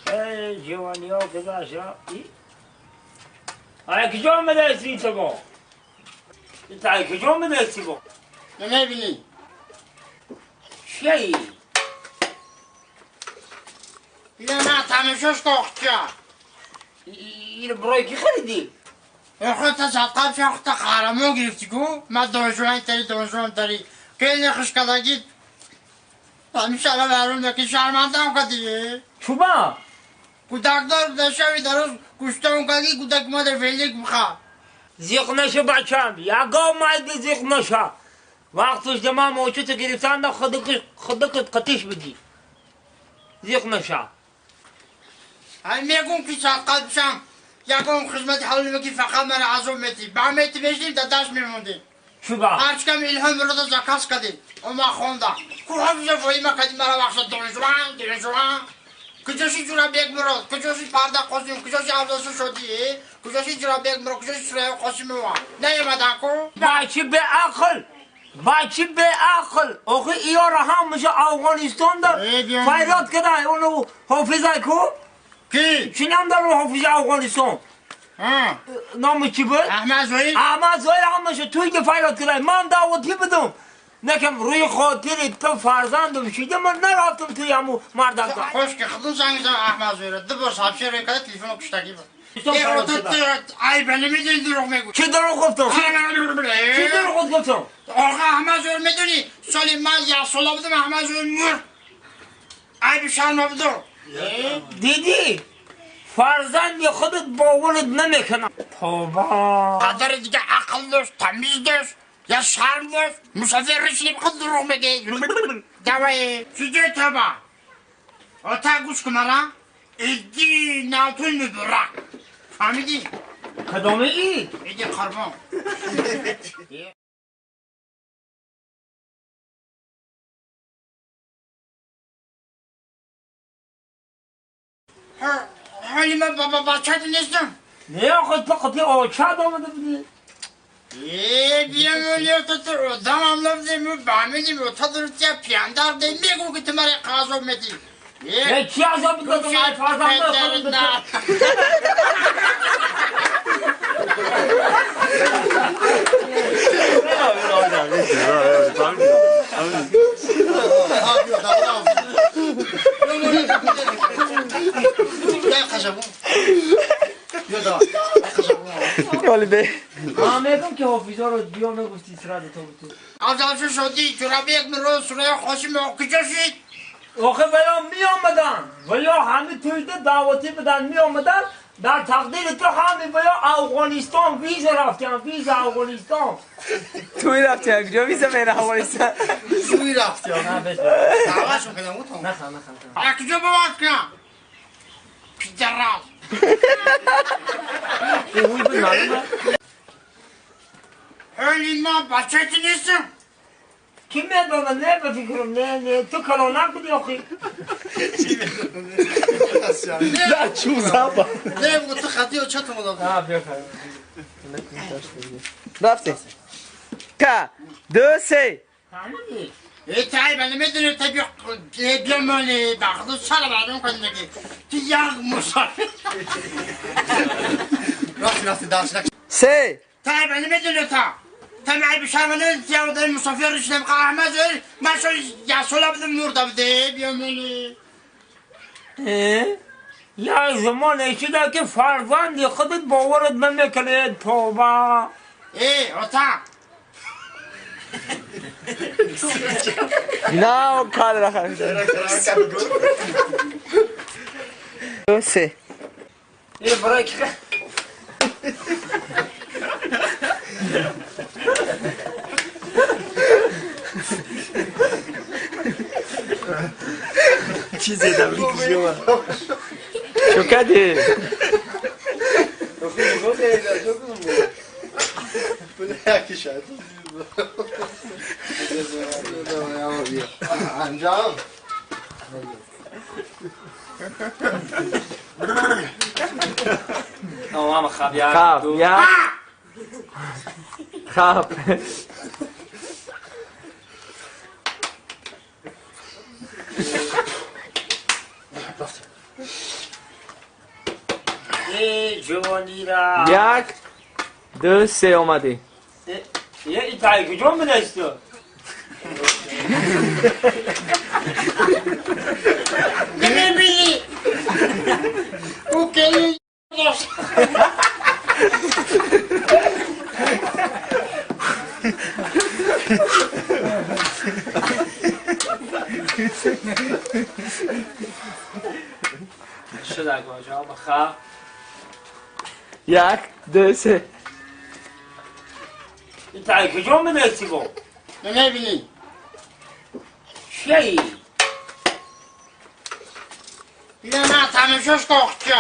ای جوانی ها گذاشت آیا کجا آمده تو با؟ تا کجا آمده با؟ نمیبینی چیه؟ بیا نه تماشاش کاخچه اینو برای کی خریدی؟ خود تا صدقه بشم خود تا قهرمان گرفتی کو من دانشجویم تری دانشجویم تری خیلی خوش کردگی همیشه الان برام که شرمندم کردی چوبا کودکدار بوده شبی در روز گوشتم کردی کودک مادر فعلی بخواه زیق نشه بچم یگا مایدی زیق نشه وقتش دما موچت گرفتن خودک قتیش بدی زیق نشه میگم که صدقه بشم یکم خدمت حالی که فقط من عذاب میتی با میتی بشیم تا دست میموندیم چوبا هرچی کم الهام رو زکاس کردیم اما خونده کو حفظ فایی ما کردیم مرا وقت دانشجوان دانشجوان کجاشی جورابیک مراد کجاشی پرده قاسم کجاشی افزایش شدی کجاشی جورابیک مراد کجاشی سرای قاسم ما نیومدن کو بچه به عقل بچه به عقل آخه ایار همشه افغانستان در فریاد کرده اونو حافظه کو کی؟ چی نام داره حافظ افغانستان؟ نام چی بود؟ احمد زهیر احمد زهیر همشه توی که فریاد کرده من دعوتی بدم نکم روی خاطر تو فرزندم شده من نرفتم توی همو مردک خوش که خودم زنگ زدم احمد زهیر دو بار صاحب شعر کرده تلفن کشتگی بود ای بله میدونی دروغ میگو چه دروغ گفتم؟ چه دروغ گفتم؟ آقا احمد زهیر میدونی سالی من یک ساله بودم احمد زهیر مرد عیب شرم بودم دیدی فرزند خودت باورت نمیکنم توبه قدر دیگه عقل داشت تمیز داشت یا شرم داشت مسافر رسیدیم خود دروغ میگه دوای چیزه توبه آتا گوش کن مرا ایدی ناتون میبره فهمیدی؟ کدامه ای؟ ایدی قربان حالی من بابا بچه نیستم نه آخه تو قطعی آچه آمده بودی ای بیام تو تو آدم هم لفظیم فهمیدیم و تا درستی پیاندار دی میگو که تو مرا قاضو میدی ای چی عذاب دادم ای فرزند من میگم که حافظا رو بیا نگفتی سرد تو بود افضل شدی جرابیک مرو سرای خوشی ما کجا شد آخه ویا می آمدن ویا همه توی دعوتی بدن می آمدن در تقدیر تو همه ویا افغانستان ویزا رفتن ویزا افغانستان توی رفتی کجا ویزا میره افغانستان توی رفتی نه بس دعواشون کردم تو نه نه کجا باید کنم پیدراز اوی بود معلومه حالی ما بچه نیستم کی میدونه نه به فکرم نه نه تو کلانک بودی آخی نه چوزم نه بگو تو خطی و چطور مدام نه بیا رفتی که دو سه ای تعیب انا میدونی تا بیا مالی بخدو سر بعدم کنی که تو یک مسافر رفتی رفتی درش سه تعیب انا میدونی تا تمعي بشرمنه تياو داي مسافر رشنا بقى احمد زهير ما شو يا سولا بدم نور دبده بیا مالی یا زمان شده که فرزند خودت باورت نمیکنه توبه ای اوتا نه کار رخم دو سه ای برای که چیزی دبلی کجا شو کردی؟ انجام تمام خب خب خب جوانی را. 1 2 3 اومدی. یه ایتایی کجا می‌داشت تو؟ نمی‌بینی او که داشت. شد اگه بخیر. 1 2 3. ایتایی کجا می‌داشتی با؟ نمی‌بینی چی؟ اینه من تماشاش کاخچه.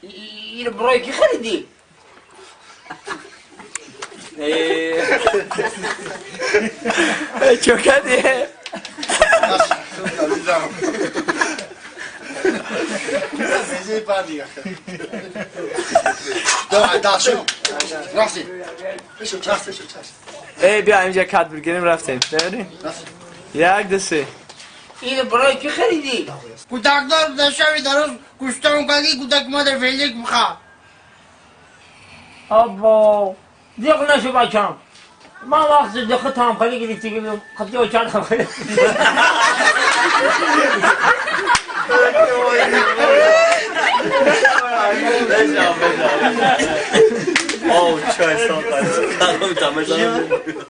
اینو برای کی خریدی؟ چو کردی؟ ای بیا اینجا کات بگیریم رفتیم. 1 2 3. اینو برای کی خریدی؟ کودکدار داشتم در روز کشتم کردی کودک مادر فیلیک میخواد. ابا دیق نشو بچم. من وقت دخت هم خیلی گرفتی که خطی و چند هم خیلی. بجام. آو چای ساقه.